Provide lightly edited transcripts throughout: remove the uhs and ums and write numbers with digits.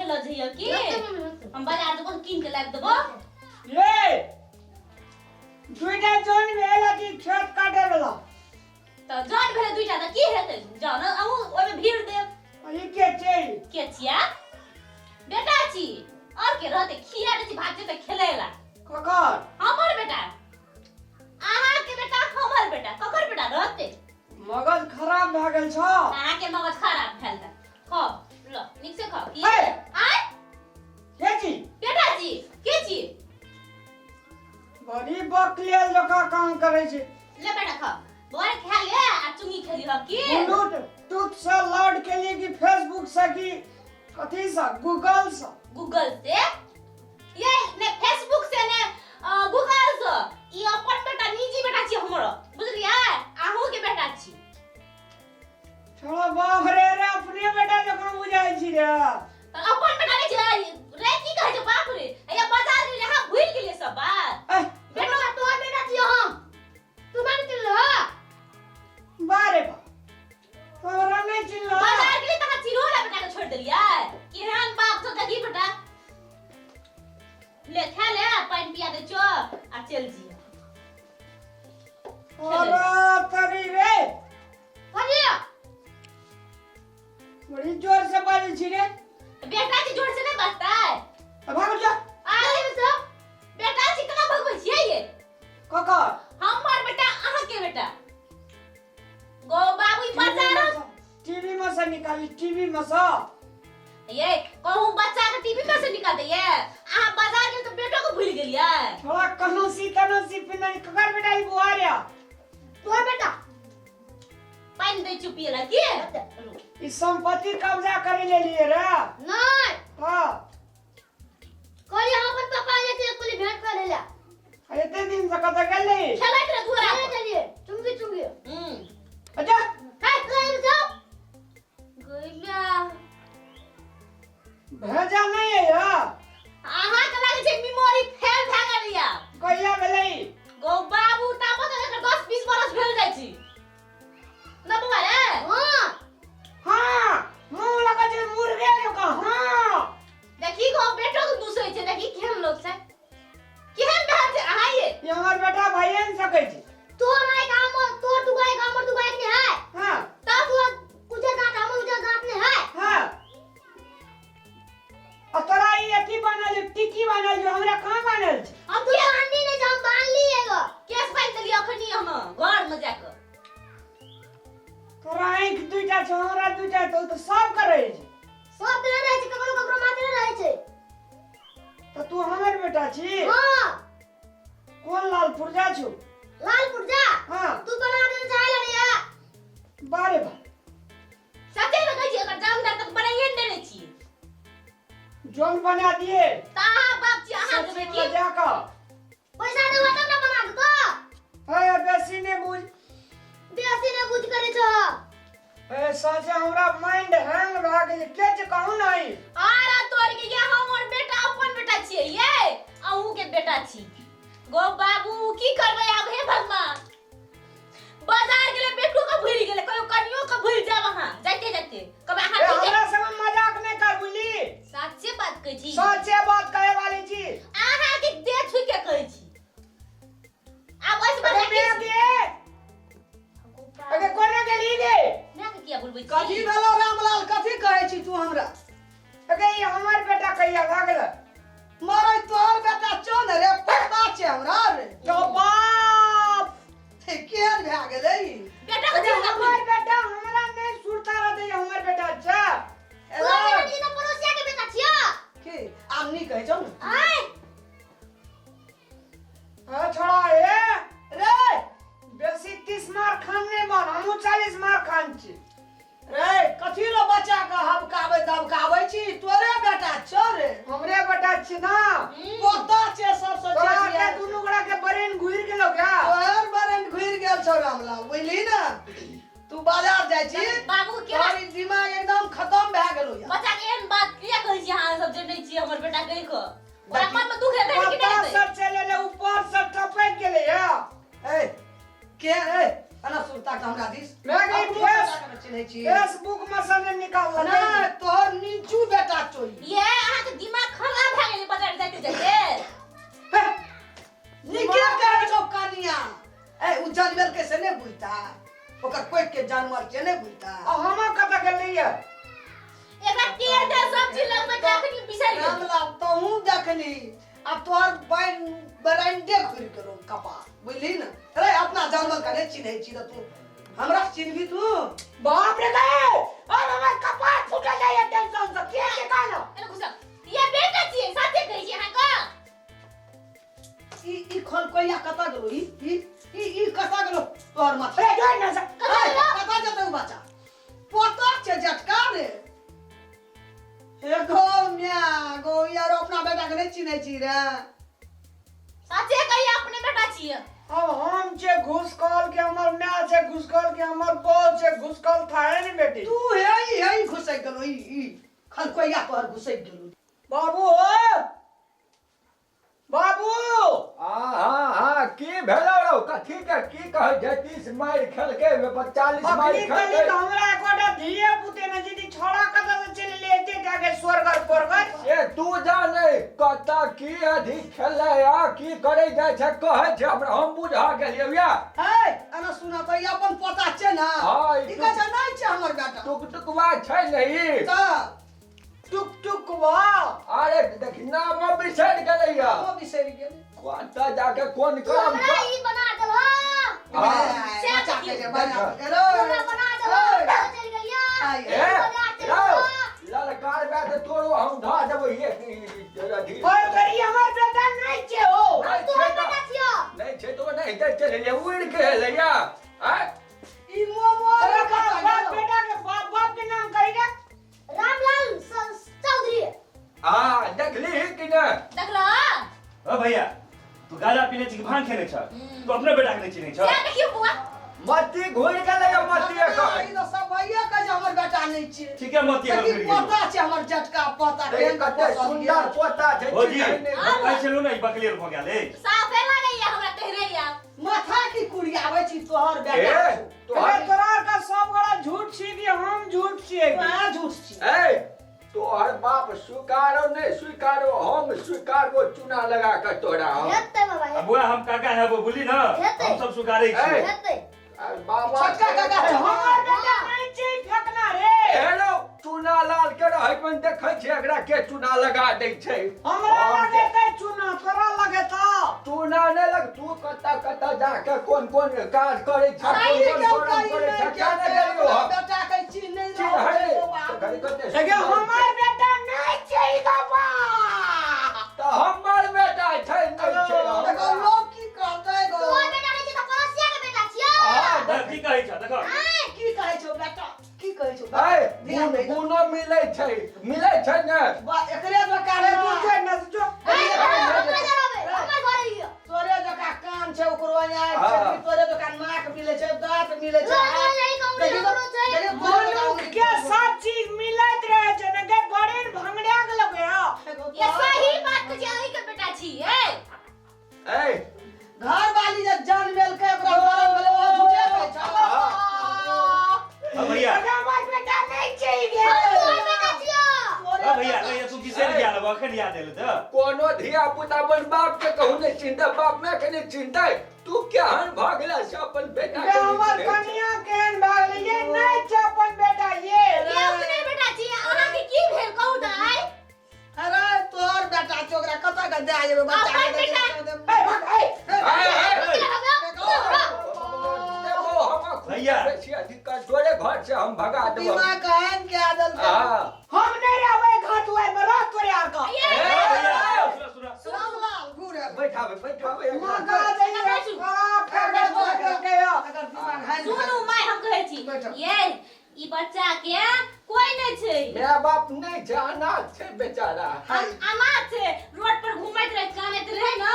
ल जइयो की हम बाजार जेबो कीन के लाबि देबो। ये दुईटा जन भेल अथी खेत काटे वाला। तऽ जन भेलै दुईटा तऽ की हेतै? जन अहूँ ओहिमे भीड़ देब। ई के छै? के छिया? बेटा छी। और के रहतै? खिया दै छी भात जेतै खेलै ला। ककर? हमर बेटा। अहाँ के बेटा हमर बेटा ककर बेटा रहतै? मगज खराब भए गेल छौ। अहाँ के मगज खराब भेल त खाओ ल नीक से खाओ। की हे! आय के छी? बेटा जी के छी? बड़ी बकलेल जकाँ काम करै छै। ले बेटा खाओ बोरे खा ले आ चुंगी खेली ह की? ब्लूटूथ से लाउड के लिए कि फेसबुक से कि कथी से गूगल से? गूगल से ये ने फेसबुक से ने गूगल से। ई अपन बेटा निजी बेटा छी हमरो बुझलियै? अहूँ के बेटा छी। छोड़ा बाप रे रे अपने बेटा जकाँ बुझाइ छी रे। तऽ अपन बेटा नहि छै रे की कहै छै बाप रे। हैया बाजार गेलियै अहाँ भूलि गेलियै सब बात। बेटा तोहर बेटा छियौ हम। तू मानि चिन्हलो ह? बारे बा तोरा नहि चिन्हलो। बाजार गेलियै तऽ अहाँ चिन्हो ला बेटा के छोड़ि देलियै। केहन बाप छौ देखी बेटा। ले खा ले पानि पिया दै छौ आ चलि जिय। अरे तरी रे कथी? बड़ी जोर से बाजै छी रे। बेटा छी जोर से नहि बाजतै? अब भाग जा। आगे में सब बेटा छी केना भगबै छियै ये? ककर? हमर बेटा अहाँ के बेटा। गो बाबू ई बाजार टीवी में से निकाली टीवी में से। ये कहूँ बच्चा के टीवी में से निकाल दे ये। अहाँ बाजार गेल तऽ बेटो के भूलि गेलियै। थोड़ा कनौसी तनौसी पिन्है ककर बेटा ई बुआ रे? तोहर बेटा। पानि दै छियौ पियै ला की? ई संपत्ति कब्जा करे ले लिए रे। नहीं। हाँ। कहलियै हम अपन पापा जे छै कुली भेंट कर लेला। एते दिन से कतऽ गेलै? खेलैत रह दुआरा पर। चलिए चुंगी चुंगी। अच्छा। हे, ले जाओ। गैया। भेजा नहीं है यार। अहाँ के लागै छै मेमोरी फेल भए गेल या। कहिया भेलै? गौ बाबू ताबत एकर 10-20 बरस भेल जाइ छी। न बौआ रे? हाँ। हाँ, मुँह लगै छै मुर्गे जकाँ, हाँ। देखी गौ बेटो के दुसै छै, देखी केहन लोग छै। केहन भेल छै अहाँ ये? ई हमर बेटा भइए नहि सकै छै। तोर आँखि हमर, तोर दुगो आँखि हमर दुगो आँखि नहि है। हाँ। तब तोर उजर दाँत हमर उजर दाँत नहि है। हाँ। आ तोरा ई अथी बनल छौ, टिकी बनल छौ, हमरा कहाँ बनल छै? हम तू बान्हली नहि छै, हम बान्हली एगो। केस बान्हि देलियै अखनी हम घर में जाके। तोरा आँखि दुइटा छौ, हमरा दुइटा छौ, तऽ सब करै छै। सब नहि रहै छै, ककरो ककरो मात्र रहै छै। तऽ तू हमर बेटा छी? हाँ। कोन लाल पुर्जा छौ? लाल पुर्जा? हाँ। तू बना देने चाहे ला बारे बा। सचे में कहै छी एकर जामदार तक बनाइए ने देने छी। जोन बना दिए। तऽ अहाँ बाप छी, अहाँ देबै की? जा कऽ। पैसा देबो तब ने बना देतो। हे बेसी ने बुझ। बेसी ने बुझ करे छो। ए साचे हमरा माइंड हैंग भए गेल के जे कहू नहीं। आरा तोर के ये हमर बेटा अपन बेटा छियै ये अहूँ के बेटा छी। गो बाबू की करबै आब हे भगवान। बाजार गेलै बेटो के भूलि गेलै कहियो कनियो के भूलि जाब अहाँ जाइते जाइते कहबै अहाँ ए, ठीक हमरा संग मजाक नहीं कर बुझली। साचे बात कहै छी। साचे बात कहे वाली छी। अहाँ के देह छुइ के कहै छी। आब ओइस अरे बढ़िया मैं की के अरे कोना गेली गे? मैं के किया बोलबै छी? कथी भेलो रामलाल कथी कहै छी तू हमरा? अगे ई हमर बेटा कहिया भए गेलै? मरै तोहर बेटा छौ ने रे पता छै हमरा रे। तो बाप हे, केहन भए गेलै ई? बेटा के अरे चिन्ता हमर बेटा हमरा नहीं सुरता रहतै हमर बेटा छै। तोहर बेटा छी तऽ पड़ोसिया के बेटा छियौ। की आब नी कहै छौ ने? आय। हाँ छोड़ा ए रे बेसी 30 मार खान नहीं बन हमहूँ 40 मार खान छी। रे कथी लो बच्चा के हबकाबै दबकाबै छी? तोरे बेटा छौ रे। हमरे बेटा छी ना। पोता छै सबसे तोरा जेठ के यार। दुनू गोड़ा के ब्रेन घुरि गेलो क्या? तोहर ब्रेन घुरि गेल छौ रामलाल बुझली ना? तू बाजार जाइ छी बाबू के तोहर ई दिमाग एकदम खत्म भए गेलो यार। बच्चा के एहन बात किया कहै छी अहाँ सब जे नहीं छी हमर बेटा कहि कऽ? ओकरा मन में दुख हेतै कि नहि पत्ता हेतै? सब चलि एलै ऊपर से टपकि गेलै या। ए के ए अना सुरता के हमरा दिस। मैं गई अपनो फेस बेटा के चिन्है छी। फेसबुक में से नहीं निकाललकै। नहीं तोहर नीचू बेटा चोई। ये के दे सब्जी लगबै छै अखनी बिसरि गेल। रामलाल तहूँ देखली आ तोहर बैन ब्रांडे घुरि गेलो कपार, बुझली ने? अरे अपना जानवर के नहि चिन्है छी तऽ तू हमरा चिन्हबी तू? बाप रे गए, अब हमर कपार फूटल जाइए टेंशन से। के के कहलो? एने घुसा ये बेटा छियै, साचे कहै छी अहाँके। ई ई खलकोइया कतऽ गेलो? ई ई ई ई कतऽ गेलो तोहर माथा? अरे जोड़ ना सा। कतऽ गेलो? कतऽ जेतै उ बच्चा? पोता छै जटका रे। हे गो म्या गो यार, अपना बेटा के नहि चिन्है छी रे? साचे कहिया अपने बेटा छियै। अब हम छे घुसकल के हमर my छे घुसकल के हमर बॉल छे घुसकल था है ने बेटी। तू हे ई हे ई घुसै गेलो, ई ई खलकोइया तोहर घुसै गेलो। बाबू हो बाबू। आ हाँ हाँ, की भेलो रौ? कथी के की कहै छै? 30 मारि खेलकै, 40 मारि अखनी तनी खेलकै। तऽ हमरा एकोटा धिये पुते ने जीती, छोड़ा कतऽ से चलि एलै एते टाके स्वर्गर पोरगर। से तू जाने कतऽ की अधिक खेलै आ की करै जाइ छै, कहै छै हमरा, हम बुझा गेलियै या। हे एना सुना तऽ ई अपन पोता छै ने? हाँ, ई ई कहै छै नहि छै हमर बेटा। टुकटुकवा छै ने ई। तऽ टुक टुक वाह। अरे देखी नाम बिसरि गेलैया। ओ बिसरि गेलै। कतऽ जाके कोन तू काम हमरा ई बना देलह। हाँ। से बच्चा के जे बना देखो। तू हमरा बना देलह, कतऽ चलि गेलियै? आइ। ए, बाजार चलि रौ, गेलह। ललकार में तऽ तोरो हम धऽ देबो एक अथी। ओए तोरी हमर बेटा नहि छै हो। नहि तू छै हमर तऽ बेटा छियौ। नहि छै तऽ ओ नहि हेतै, चलि एलै, उड़ि के एलैया। आँय? ई मोमो तोरा बाप बाप बेटा के बाप बाप के नाम कही रे। रामलाल चौधरी। हाँ, देखली कि नहि? देखलह? ओ भैया, तू गाजा पीने छी कि भांग खेने छ? तू अपने बेटा के नहीं चिन्है छ? से देखियौ बौआ। मत्ती घुरि गेलै मत्ती ई तऽ सब भैया कहै छै हमर बेटा नहि छै। ठीके मत्ती लेकिन घुरि गेलै। पोता छै हमर जटका पोता। देख केहन कते पोसल सुंदर गेल। पोता छै। भौजी चिन्है नहि। हाँ। कहै छलहुँ ने ई बकलेल भऽ गेल अछि। साफे लागैया हमरा तेहरे आब। माथा की कुड़ियाबै छी तोहर ए बेटा छौ। तोहर अरे तोरा आर का सब गोरा झूठ छी कि हम झूठ छियै? तोरा झूठ छी। ए तोहर बाप स्वीकारो नहि स्वीकारो, हम स्वीकारबो चूना लगा के तोरा हम। हेतै बाबा, आ हेतै। बुआ हम काका हेबो बुझली न, हेतै। हम सब स्वीकारै ए। छी। हेतै। आ बाबा छोटका काका छै। हमर बेटा नहि छै फेकना रे। हेलो चूना लाल के रहै में देखै छियै एकरा के चूना लगा दै छै। हमरा लगेतै चूना, तोरा लगेतौ? चूना नहि लग, तू कतऽ कतऽ जाके कोन कोन काज करै छ, कोन ई कोन केलकै, करम ई करै नहि छ, क्या नहि केलकै, गेलियौ अपना हम? बेटा के चिन्ह नहि चिन्है रहल छै बाप। तऽ घड़ी कते देखियौ सुन्दर हमर छै। बेटा नहि छै ई बाबा। तऽ हमर बेटा छै नहि छै देखो हमरा। लोग की कहतै गो। तोहर बेटा नहि छै तऽ पड़ोसिया के बेटा छियौ। हाँ, देख, की कहै छ देखो। की कहै छौ बेटा? की कहै छौ? ऐ ध्यान गुण दे। गुणो मिलै छै, मिलै छै ने? बा एकरे जकाँ अरे ने तू जो ने जो। ए, हमर घर आबै, हमर घर अइयो। तोरे जकाँ कान छै ओकरो आँखि छै, हाँ। तोरे जकाँ नाक मिलै छै, दाँत मिलै छै। तोरा घर यही कहूँ, देखी तऽ- हमरो छै। देखी तोरे जकाँ मनुख के सब चीज मिलैत रहे छै ने गे, बड़े ने भंगड़िया गेलौ गे। ये सही बात कहै छी, अहीं के बेटा छी ए। ऐ घर वाली जे जन्मेलकै ओकरा मरल भेलै, ओ झूठे कहै छै। ओ भैया। अरे हमर बेटा नहि छै गे। हम तोहर बेटा छियौ। तोरे ओ भैया कहिया तू बिसरि गेल हेबो, अखन याद एलो तऽ। कोनो धिया पुता अपन बाप के कहू नहि चिन्हतै, बाप माय के नहि चिन्हतै, तू केहन भऽ गेला से अपन बेटा गे के नहि हमर चिन्है छै? कनिया केहन भऽ गेलै, ये नहि छै अपन बेटा ये। ये अपने बेटा छी, अहाँके की भेल कहू तऽ आइ? अरे तोहर बेटा छौ, ओकरा कतऽ के दए जेबै बच्चा के? अपन बेटा। ए भाग ए। ऐ, ऐ, देबो हम भैया। बेसी अधिकार तोरे घर से हम भगा देबो। दिमाग केहन के देलकै? हाँ। हम नहि रहबै घर दुआरि में, रह तोरे आर का। ये ए, भैया सुना सुना। रामलाल घूरे बैठाबे बैठाबे एकरा। माँ कहा जाइए खराब कागज पकड़ के यो। एकर दिमाग हानि सुनू my, हम कहै छी बैठो। ये ई बच्चा के कोई नहि छै। My बाप नहि छै, अनाथ छै बेचारा। हम अनाथ छै, रोड पर घुमैत रहे कानैत रहे न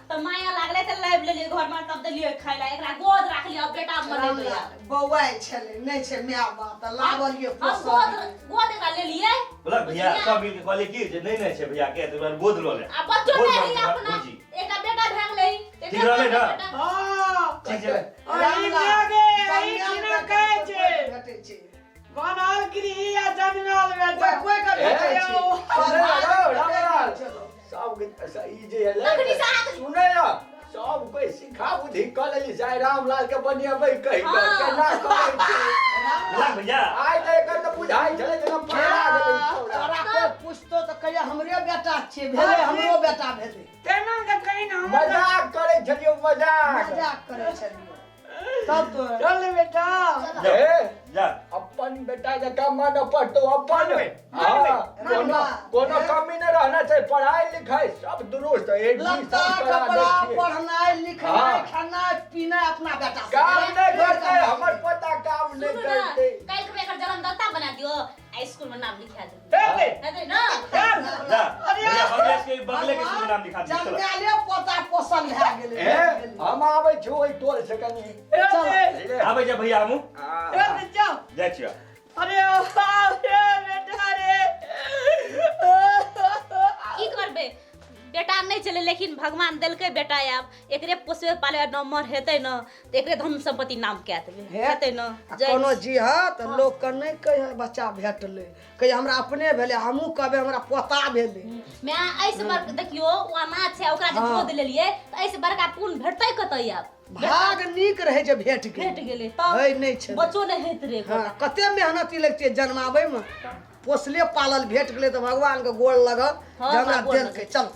तऽ माया लागलै तऽ लाबि लेलियै घर में, तब देलियै खाय ला, एकरा गोद राखलियै, अब बेटा मनेबै आब। बौआइ छलै नहि छै my बाप तऽ लाबलियै हम पोसल। गोद गोद एकरा लेलियै। बोलक भैया बुझलियै? सब मिलके कहलियै की जे नहि नहि छै भैया के, तऽ दुआरे गोद लऽ ले। आ बच्चो गोद नहि लऽ है ले, अपना। भौजी। एकटा बेटा भए गेलै। ठीक रहलै ने? हाँ। ठीक छै। अही मागे अही छिना कहै छै। भेटै छै। बनल गृही या जनमल बेटा। कोइ कोइ के भेटै छै। सुनै रौ, रामलाल। सब ई जे एलै तखनी से अहाँके- सुनै न, सब कोइ सिखा बुद्धि कऽ लेली जाय रामलाल के बनेबै कहि कऽ हाँ। केना करै छै। बोलक भैया आइ तऽ एकर तऽ बुझाइ छलै जेना पकड़ा गेलै। छौड़ा। तोरा कोइ पूछतो तऽ कहिया हमरे बेटा छियै भेलै हमरो बेटा भेलै तेना के कहीं ना हमर मजाक करै छलियौ मजाक मजाक करै छलियै तब तो चल बेटा ए, जा अपन बेटा जकाँ मानऽ पड़तौ अपन मानबै, हाँ, मानबै, कोनो मानबै। कोनो कमी नहि रहना छै पढ़ाई लिखाई सब दुरुस्त एक लत्ता कपड़ा पढ़नाइ लिखनाइ हाँ। खानाइ पीनाइ अपना बेटा से। काम नहि करतै हमर पोता काम नहि सुनू ना करतै काल्हि के एकर जन्मदाता बना दियो आ स्कूल में नाम लिखा देबै हेतै हेतै ना चल जा अरे भैया बगले के बगले के स्कूल में नाम लिखा दियो चलो जमगाले पोता पोसल भए गेलै ए हम आबै छी ओहि टोल से कनि हेतै ले। आबै जा भैया हमहूँ आ, हेतै जाओ जाइ छियो अरे बाप रे बेटा रे की करबै बेटा नहि छलै लेकिन भगवान देलकै बेटा आब एकरे पोसबै पालबै नम्बर हेतै न तऽ एकरे धन सम्पत्ति नाम कए देबै हे? हेतै न आ जय कोनो जी ह तऽ लोक के नहि कहे बच्चा भेटलै कहे हमरा अपने भेलै हमहूँ कहबै हमरा पोता भेलै माय एहिसँ बड़का देखियौ ओ अनाथ छै ओकरा जे हाँ। गोद लेलियै तऽ एहिसँ बड़का पुण्य भेटतै कतऽ आब भाग नीक रहै जे भेट गेल भेट गेलै तब है नहि छै बच्चो नहि होइत रहै हँ कते मेहनती लगतै जन्माबै मे पोसले पालल भेट गेलै तऽ भगवान के गोड़ लगल हाँ, जे हमरा गोड़ देलकै चल।